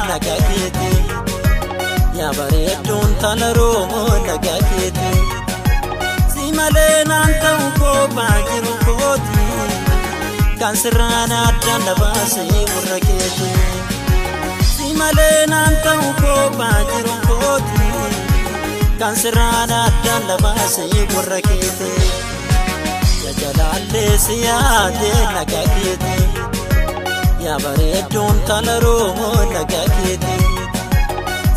nagaa keeti. Yaa bareedduun tala Oromoo nagaa keeti. Si malee naan ta'u kophaa jiru kooti. Kan sirraan addaan na baasee warra keeti. Si malee naan ta'u kophaa jiru kooti. Kan sirraan addaan na baasee warra keeti. Jajalaallee si yaadee nagaa keeti. Yaa bareedduun tala Oromoo nagaa keeti.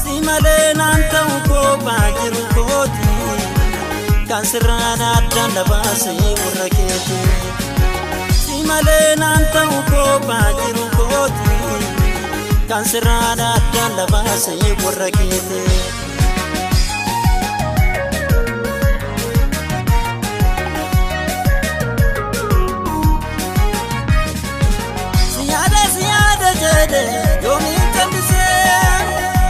Si malee naan ta'u kophaa jiru kooti. Kan sirraan addaan na baasee warra keeti. Si malee naan ta'u kophaa jiru kooti. Kan sirraan addaan na baasee warra keeti. Siyaada siyaada jedhe yoomiin callisee.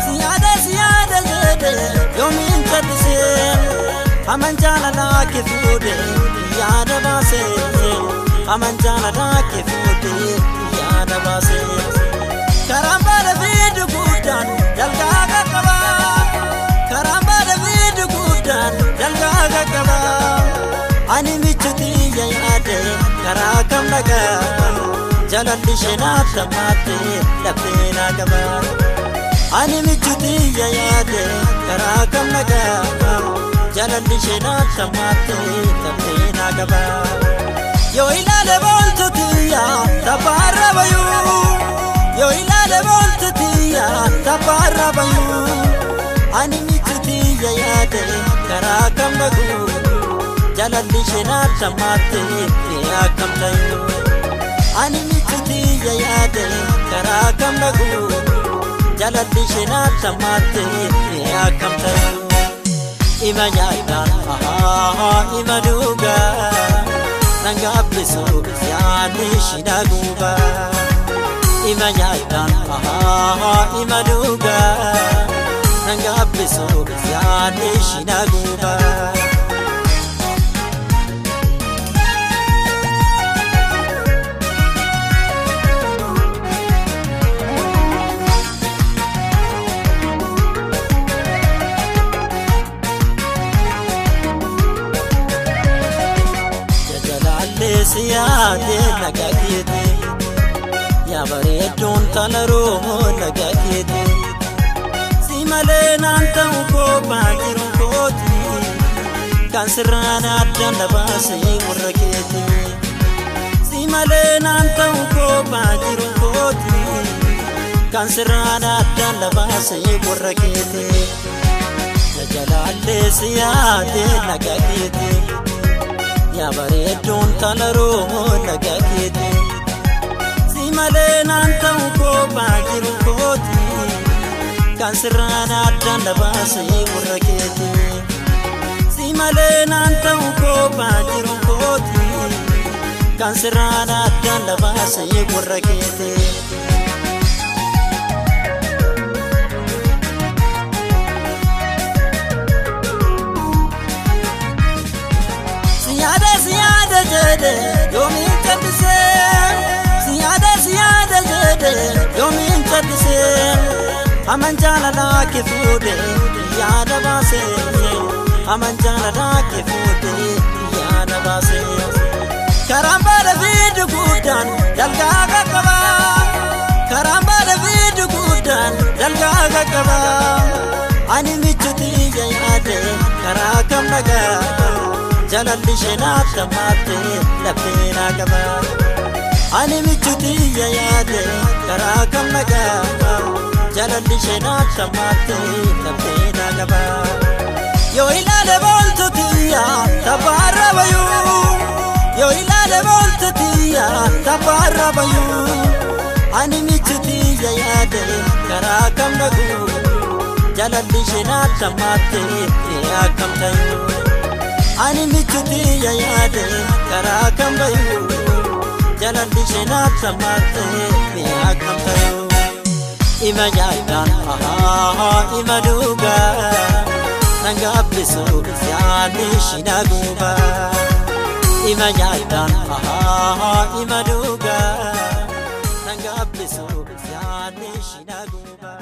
Siyaada siyaada jedhe yoomiin callisee. Aman jaalalaa kee fuudhe yaada baasee. Aman jaalalaa kee fuudhe yaada baasee. Karaan baala fiidu guddaan dalgaa qaqqaba. Karaan baala fiidu guddaan dalgaa qaqqaba. Ani michuutii yaade karaa kam dhagaa. Jalalli ishee naaf tammaatte laphee naa qaba. Ani michuutii yaade karaa kam dhagaa. Jalalli ishee naaf tammaatte laphee naa qaba. Yoo ilaale booltu tiyya tabbaarra bayuu. Yoo ilaale booltu tiyya tabbaarra bayuu. Ani michuutii yaade karaa kam dhaquu. Jalalli ishee naaf tammaatte akkam ta'uu. Ani michuutii yaade karaa kam dhaquu. Jalalli ishee naaf tammaatte akkam ta'uu. Ima nyaata ima dhugaa. Nan gaabbisu yaadni ishii na guba. Ima nyaata ima dhugaa. Nan gaabbisu yaadni ishii na guba. Jajalaallee si yaadee nagaa keeti. Yaa bareedduun tala Oromoo nagaa keeti. Si malee naan ta'u kophaa jiru kooti. Kan sirraan addaan na baasee warra keeti. Si malee naan ta'u kophaa jiru kooti. Kan sirraan addaan na baasee warra keeti. Jajalaallee si yaadee nagaa keeti. Yaa bareedduun tala Oromoo nagaa keeti. Si malee naan ta'u kophaa jiru kooti. Kan sirraan addaan na baasee warra keeti. Si malee naan ta'u kophaa jiru kooti. Kan sirraan addaan na baasee warra keeti. Siyaada siyaada jedhe yoomiin callisee. Siyaada siyaada jedhe yoomiin callisee. Aman jaalalaa kee fuudhe yaada baasee. Aman jaalalaa kee fuudhe yaada baasee. Karaan baala fiidu guddaan dalgaa qaqqaba. Karaan baala fiidu guddaan dalgaa qaqqaba. Ani michuutii yaade karaa kam dhagaa. Jalalli ishee naaf tammaatte laphee naa qaba. Ani michuutii yaade karaa kam dhagaa. Jalalli ishee naaf tammaatte laphee naa qaba. Yoo ilaale booltu tiyya tabbaarra bayuu. Yoo ilaale booltu tiyya tabbaarra bayuu. Ani michuutii yaade karaa kam dhaquu. Jalalli ishee naaf tammaatte akkam ta'uu. Ani michuutii yaade karaa kam bayuu. Jalalli ishee naaf tammaatte akkam ta'uu. Ima nyaata ima dhugaa. Nan gaabbisu yaadni ishii na guba. Ima nyaata ima dhugaa. Nan gaabbisu yaadni ishii na guba.